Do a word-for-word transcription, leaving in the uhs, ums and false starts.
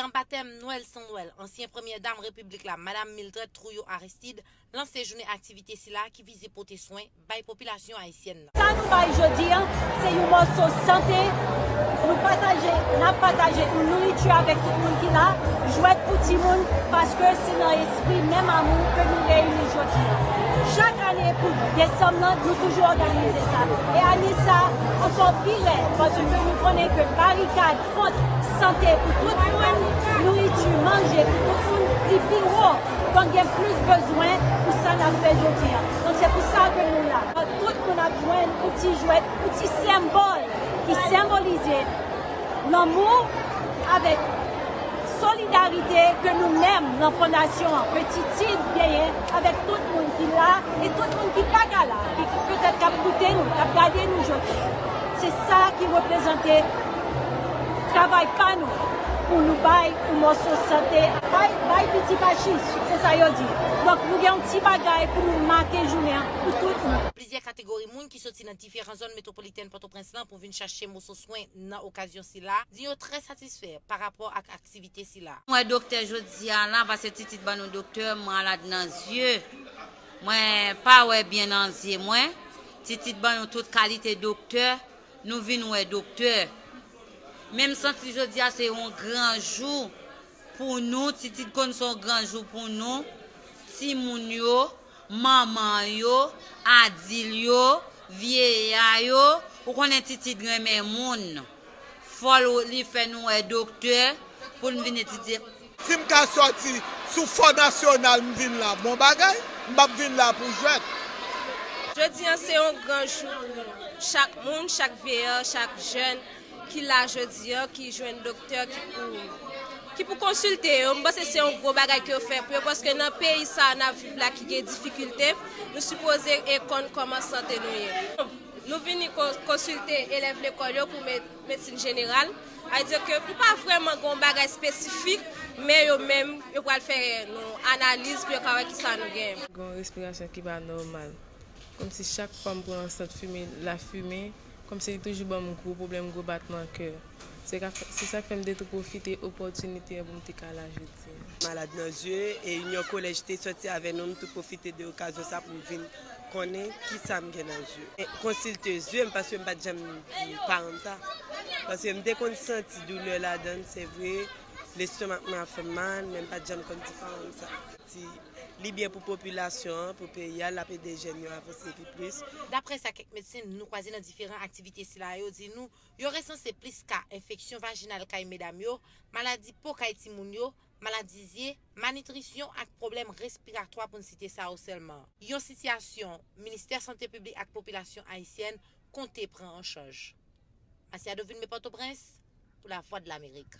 Anba tèm Nwèl san Nwèl, ansyen premyè dam repiblik la, Madam Mildred Trouillot Aristide, lanse jounen aktivite sila ki vize pote swen bay popilasyon ayisyèn nan. Sa nou bay jodi a, se yon mòso sante. Nou pataje, n ap pataje yon nouriti avèk tout moun ki la, jwèt pou timoun, paske se nan espri menm amou ke nou reyini jodi a. Chak ane pou desanm nan, nou toujou òganize sa. E ane sa, ankò pi rèd, paske nou konnen ke barikad kont sante pou tout moun, nouriti, manje pou tout moun, li pi wo. Donk, gen plis bezwen pou sa n ap fè jodi a. Donk, se pou sa ke nou la. Tout moun ap jwenn yon ti jwèt, yon ti senbòl ki senbolize lanmou avèk solidarite ke nou menm nan fondasyon an, ke Titid genyen avèk tout moun ki la e tout moun ki pa ka la, ki petèt k ap koute nou, k ap gade nou jodi. Se sa ki reprezante travay pa nou pou nou bay yon mòso sante, bay, bay piti pa chich, se sa yo di. Donk, nou gen yon ti bagay pou nou make jounen an pou tout moun. Plizyè kategori moun ki soti nan diferan zòn metwopolitèn Pòtoprens lan pou vin chache mòso swen nan okazyon sila, di yo trè satisfè pa rapò ak aktivite sila. Mwen wè doktè jodi a la, paske Titid ban nou doktè, mwen malad nan zye. Mwen pa wè byen nan zye mwen. Titid ban nou tout kalite doktè, nou vin wè doktè. Men m santi jodi a se yon gran jou pou nou, Titid konn se yon gran jou pou nou, timoun yo, manman yo, adil yo, vyeya yo, ou konnen Titid renmen moun. Fò l, li fè nou wè doktè pou n vin etidye. Si m ka sòti sou fò nasyonal, m vin la, bon bagay. M p ap vin la pou jwèt. Jodi a se yon gran jou pou chak moun, chak vyeya, chak jèn ki la jodi a, ki jwenn doktè, ki pou, ki pou konsilte yo. M panse se yon gwo bagay ke yo fè pou yo, paske nan peyi sa a n ap viv la ki gen difikilte, nou sipoze e konn kòman sante nou ye. Nou vini ko-, konsilte elèv lekòl yo pou med-, medsin jeneral. Sa vle di ke nou pa vrèman gen yon bagay espesifik, men yo menm, yo pral fè nou analiz pou yo ka wè kisa nou gen. Gen yon respirasyon ki pa nòmal. Kòmsi chak fwa m pran yon sant fimen, lafimen, kòmsi li toujou ban m gwo pwoblèm, gwo batman kè. Se ka fè, se sa k fè m te tou pwofite opòtinite an pou m te ka la jodi a. Malad nan zye, e Inyon Kolèj te sòti avè nou, m tou pwofite de okazyon sa pou m vin konnen kisa m gen nan zye. E konsilte zye m, paske m pa t janm di paran m sa. Paske m te konn santi doulè ladan l, se vre, lestomak mwen ap fè m mal, men m pa t janm konn di paran m sa. Ti, li byen pou popilasyon an, pou peyi a, l ap ede jèn yo avanse pi plis. Daprè sa kèk medsen nou kwaze nan diferan aktivite sila yo di nou, yo resanse plis ka enfeksyon vajinal kay medam yo, maladi po kay timoun yo, maladi zye, malnitrisyon ak pwoblèm respiratwa, pou n site sa yo sèlman. Yon sitiyasyon Ministè Sante Piblik ak Popilasyon Ayisyèn konte pran an chaj. Masia Dovin, Pòtoprens, pou Lavwadlamerik.